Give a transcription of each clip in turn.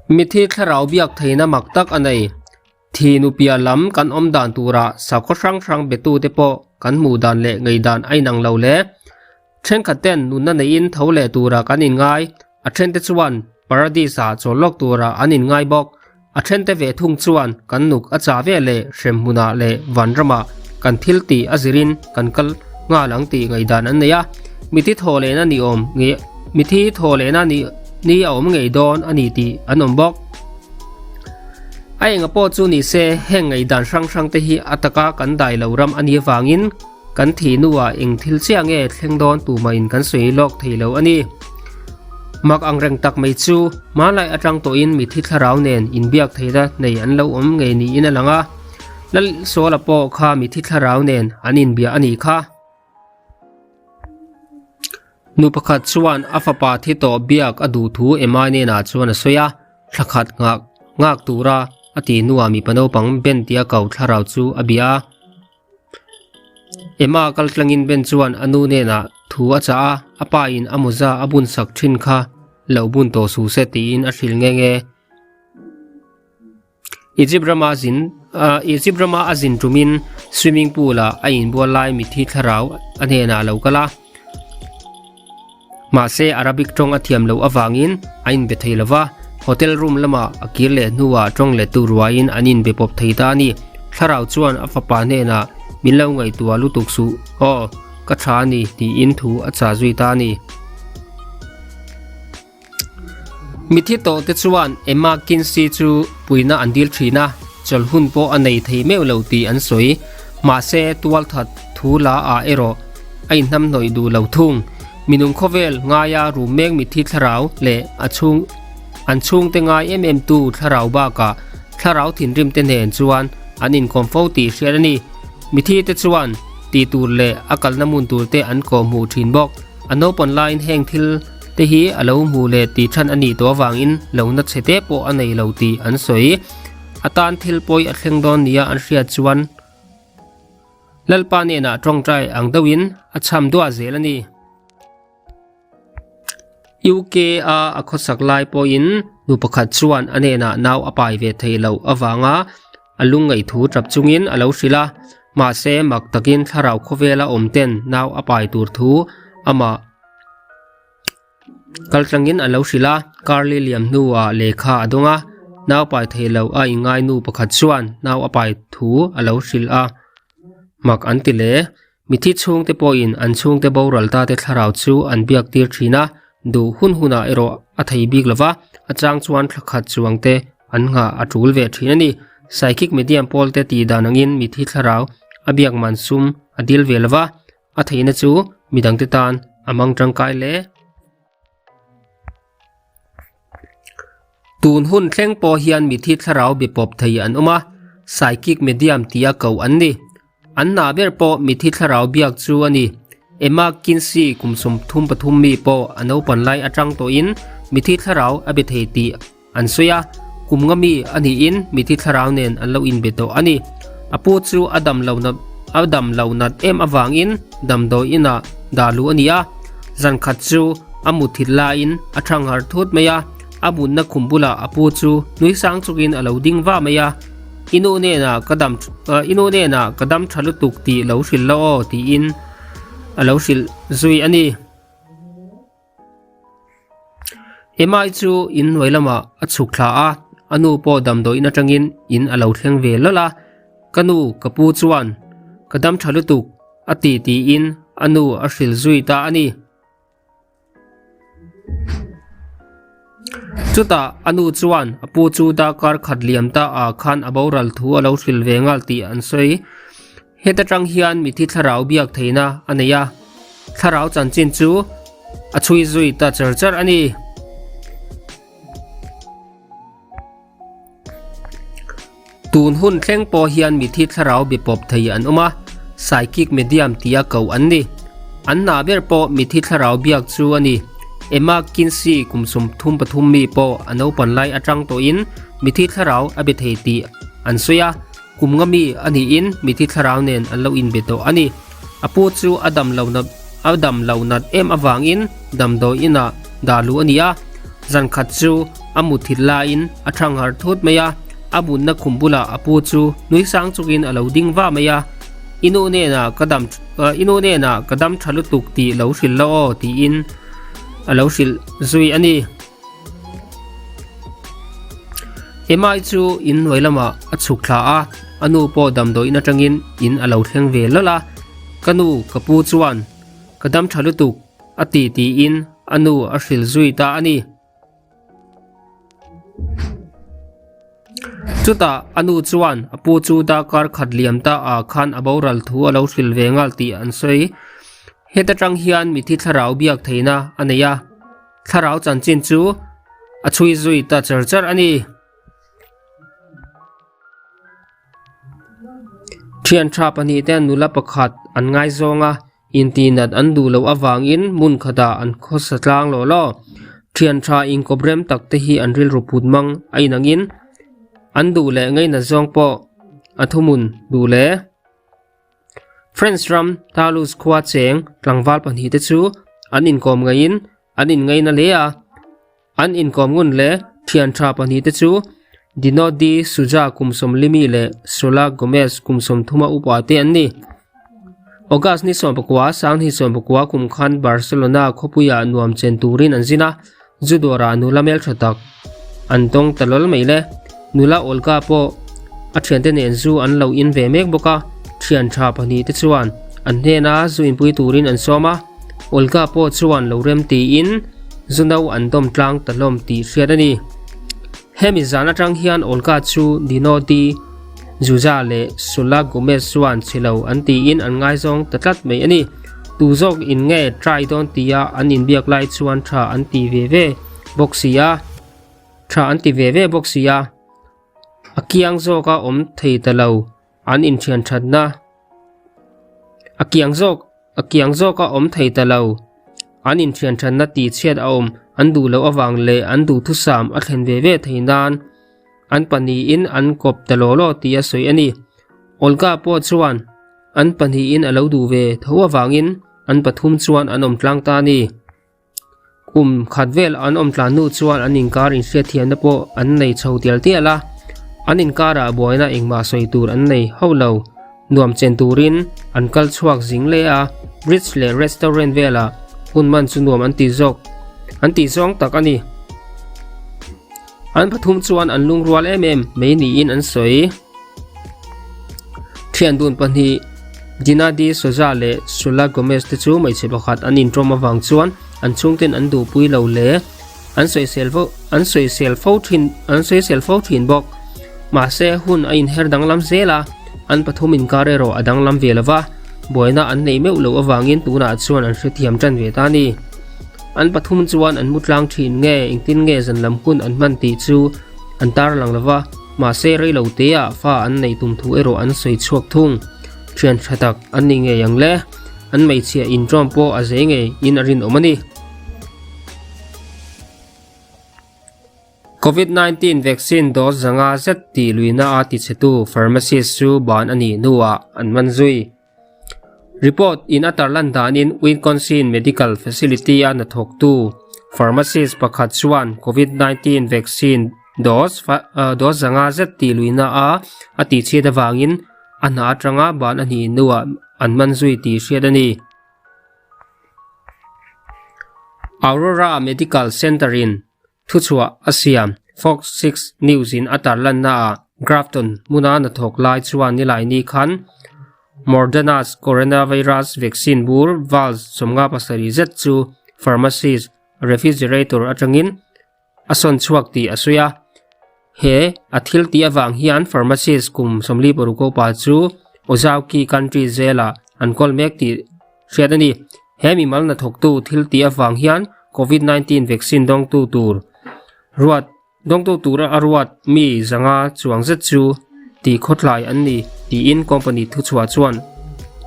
Mithi thlarau biak theihna mak tak a nei. Thi nupia lam kan awm dan turah sakhaw hrang hrang betute pawh kan hmuh dan leh ngaihdan a inang lo hle. Thenkhat ten nunna neiin tho leh turah kan inngai, a thente chuan Paradis-ah chawl lawk turah an inngai bawk. A thente ve thung chuan kan nuk a chah ve leh hremhmunah leh vanramah kan thil tih a zirin kan kal nghal ang tih ngaihdan an nei a. Mithi thaw lehna ni awm nge mithi thaw lehna ni ni a awm ngei dawn a ni tih an awm bawk. A enga pawh chu ni se heng ngaihdan hrang hrang te hi a taka kan dai lo ram a nih avangin Kan thih hnuah eng thil chiah nge thleng dawn tumahin kan sawi lawk thei lo a ni. Mak ang reng tak mai chu hmanlai atang tawhin mithi thlarau nen inbiak theihna nei an lo awm ngei niin a lang a, Lalsawla pawh kha mithi thlarau nen an inbia a nih kha. Nu pakhat chuan a fapa thi tawh biak a duh thu Emma hnenah chuan a sawi a, thla khat nghak nghak tura a tih hnuah mipa naupang Ben tia ko thlarau chu a bia a. Emma kal tlangin Ben chuan a nu hnenah thu a chah a, a pa in a mawza a bun sak thin kha lo bun tawh suh se tiin a hrilh nghe nghe. Egypt rama zin Egypt rama a zin tumin swimming pool ah a inbual lai mithi thlarau a hnenah a lo kal a. Mahse Arabic tawng a thiam loh avangin a inbe thei lo va, hotel room lamah a kir leh hnuah tawng lettu ruaiin an inbe pawp thei ta a ni. Thlarau chuan a fapa hnenah, Min lo ngaihtuah lutuk suh aw, ka tha a ni, tiin thu a chah zui ta a ni. Mithi tawhte chuan Emma Kinsey chu puihna an dil thin a, chawlh hun pawh a nei thei meuh lo tih an sawi. Mahse, tualthat thu la ah erawh a inhnamhnawih duh lo thung. Minung khawvel ngaia rum mek mithi thlarau leh a chhung an chhungte ngai em em tu thlarau bakah thlarau thinrim te nen chuan an inkawm fo tih hriat a ni. Mithi te chuan tih tur leh a kalna hmun tur te an kawhhmuh thin bawk. A naupan laiin heng thil te hi a lo hmu leh tih chhan a nih tawh avangin lo na chhe te pawh a nei lo tih an sawi. A tan thil pawi a thleng dawn nia an hriat chuan Lalpa hnenah tawngtai ang deuhin a chham duah zel a ni. UK a a khawsak lai pawhin nu pakhat chuan a hnenah nau a pai ve thei loh avanga a lungngaih thu tap chungin a lo hrilh a, mahse mak takin thlarau khawvela awm ten nau a pai tur thu amah Kaltlangin a lo hrilh a, Carly liam hnuah lehkha a dawng a, nau pai thei lo a inngai nu pakhat chuan nau a pai thu a lo hrilh a, mak an ti le. Mithi chhungte pawhin an chhungte boral ta te thlarau chu an biak tir thin a, duh hun hunah erawh a thei bik lo va, a chang chuan thla khat chuang te an nghah a tul ve thin a ni. Psychic medium pawl te tih dan angin mithi thlarau a biak man sum a dil ve lo va, A theihna chu midangte tan a mang tangkai hle. Tun hun thleng pawh hian mithi thlarau be pawp thei an awm a, psychic medium tia koh an ni. An hna ber pawh mithi thlarau biak chu a ni. Emma Kinsey kum 33 mi pawh a naupan lai atang tawhin mithi thlarau a be thei tih an sawi a, kum nga mi a niin mithi thlarau nen an lo inbe tawh a ni. A pu chu a dam lo nat a dam lo nat em avangin damdawi inah dah luh a ni a, zan khat chu a mutthilh laiin a thang har thut mai a, a mutna khum bulah a pu chu nui sang chungin a lo ding va mai a, I nu hnenah ka dam I nu hnenah ka dam tha lutuk tih lo hrilh la aw tiin a lo hrilh zui a ni. Emai chu in hnuai lamah a chhuk thla a, a nu pawh damdawiin atangin in a lo thleng ve lawlh a, Ka nu, ka pu chuan ka dam tha lutuk a ti tiin a nu a hrilh zui ta a ni. Chutah a nu chuan a pu chu darkar khat liam ta ah khan a boral thu a lo hrilh ve nghal tih an sawi. Heta tang hian mithi thlarau biak theihna a nei a, thlarau chanchin chu a chhui zui ta char char a ni. Tun hun thleng pawh hian mithi thlarau be pawp thei an awm a, psychic medium tia koh an ni. An hna ber pawh mithi thlarau biak chu a ni. Emma Kinsey kum 33 mi pawh a naupan lai atang tawhin mithi thlarau a be thei tih an sawi a, Kum nga mi a niin mithi thlarau nen an lo inbe tawh a ni. A pu chu a dam lo nat a dam lo nat em avangin damdawi inah dah luh a ni a. Zan khat chu A mutthilh laiin a thangharh thut mai a, a mutna khum bulah a pu chu nui sang chungin a lo ding va mai a, I nu hnenah ka dam I nu hnenah ka dam tha lutuk tih lo hrilh la aw tiin a lo hrilh zui a ni. Emai chu in hnuai lamah a chhuk thla a, a nu pawh damdawiin atangin in a lo thleng ve lawlh a, Ka nu ka pu chuan ka dam tha lutuk a ti tiin a nu a hrilh zui ta a ni. Chutah a nu chuan a pu chu darkar khat liam ta ah khan a boral thu a lo hrilh ve nghal tih an sawi. Heta tang hian mithi thlarau biak theihna a nei a, thlarau chanchin chu a chhui zui ta char char a ni. Thian tha pahnihte nula pakhat an ngaizawng a. Intihnat an duh loh avangin hmun khatah an khawsa tlang lawh law. Thian tha inkawp rem tak te hi an rilru put mang a inangin an duh leh ngainat zawng pawh a thuhmun duh le. French ram Toulouse khua cheng tlangval pahnihte chu an inkawm ngaiin an inngaina hle a. An inkawm ngun leh thian tha pahnihte chu Dino de Souza kum sawmlimi leh Sola Gomez kum sawmthuma upa te an ni. August ni sawmpakua, Sanghnih sawmpakua kum khan Barcelona khawpuiah nuam chen turin an zin a, zu dawrah nula hmeltha tak an tawng ta lawl mai le. Nula Olga pawh a thiante nen zu an lo in ve mek bawk a, thian tha pahnihte chuan an hnena zu inpui turin an sawm a. Olga pawh chuan lo rem tiin zu no an dawm tlang ta hlawm tih hriat a ni. Hemi zan atang hian Olga chu Dino Di Zuza leh Sula Gomez chuan chhe lo an tiin an ngaizawng ta tlat mai a ni. Tu zawk in nge try dawn tia an inbiak lai chuan tha an ti ve ve bawk si a. Tha an ti ve ve bawk si a. A kiang zawka awm thei ta lo an inthian thatna a kiang zawk a kiang zawka awm thei ta lo. An inthian thatna tih chhiat a awm an duh loh avang leh an duhthusam a thlen ve ve thei nan an pahnihin an kawp ta law law tih a sawi a ni. Olga pawh chuan an pahnihin a lo duh ve tho avangin an pathum chuan an awm tlang ta a ni. Kum khat vel an awm tlan hnu chuan an inkar inhriatthiamna pawh an nei chho tial tial a, an inkarah buaina engmah sawi tur an nei hauh lo. Nuam chen turin an kal chhuak zing hle a, bridge leh restaurant velah hun man chu nuam an ti zawk an tih zawng tak a ni. An pathum chuan an lungrual em em mai niin an sawi. Thian dun pahnih Dina de Souza leh Sula Gomez te chu hmeichhe pakhat an intawm avang chuan an chhungten an duhpui lo le an sawisel fo an sawisel fo thin an sawisel fo thin bawk. Mahse hun a inher danglam zel a, an pathum inkar erawh a danglam ve lova, buaina an neih meuh loh avangin tunah chuan an hrethiam tan ve ta a ni. An pathum chuan an mu tlang thin nge engtin nge zan lam hun an hman tih chu an tarlang lova, Mahse rei lo teah fa an neih tum thu erawh an sawi chhuak thung. Thian tha tak an ni ngei ang le. An hmeichhia intawm pawh a zei ngei in a rinawm a ni. Covid 19 vaccine dose zanga zet tih luihna a tichhetu pharmacist chu ban a nih hnuah an man zui. Report in a tarlan danin Wisconsin Medical Facility a hnathawktu pharmacist pakhat chuan Covid 19 vaccine dose dose zanga zet tih luihna a a tihchhiat avangin a hna atanga ban a hnih hnuah an man zui tih hriat a ni. Aurora Medical Center in Thuchhuah a siam. Fox 6 News in a tarlanna ah Grafton hmuna hnathawk lai chuan nilaini khan Moderna's coronavirus vaccine bur vials 57 zet chu pharmacist refrigerator atangin a sawn chhuak tih a sawi a. He a thil tih avang hian pharmacist kum 46 upa chu Ozauki Country Jail-ah an kawl mek tih hriat a ni. He mimal hnathawktu thil tih avang hian Covid 19 vaccine dawngtu tur ruat dawngtu tura a ruat mi zanga chuang zet chu tih khawtlai an ni tiin company thuchhuah chuan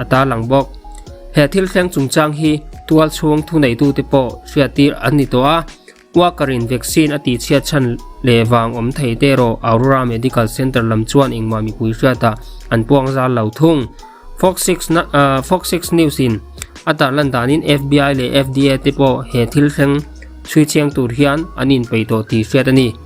a tarlang bawk. He thil thleng chungchang hi tual chhung thuneitute pawh hriattir an ni tawh a. Walker-in vaccine a tihchhiat chhan leh vang awm thei te erawh Aurora Medical Center lam chuan engmah mipui hriatah an puang zal lo thung. Fox 6 Fox 6 News-in a tarlan danin FBI leh FDA te pawh he thil thleng Chhui chiang tur hian an inpeih tawh tih hriat a ni.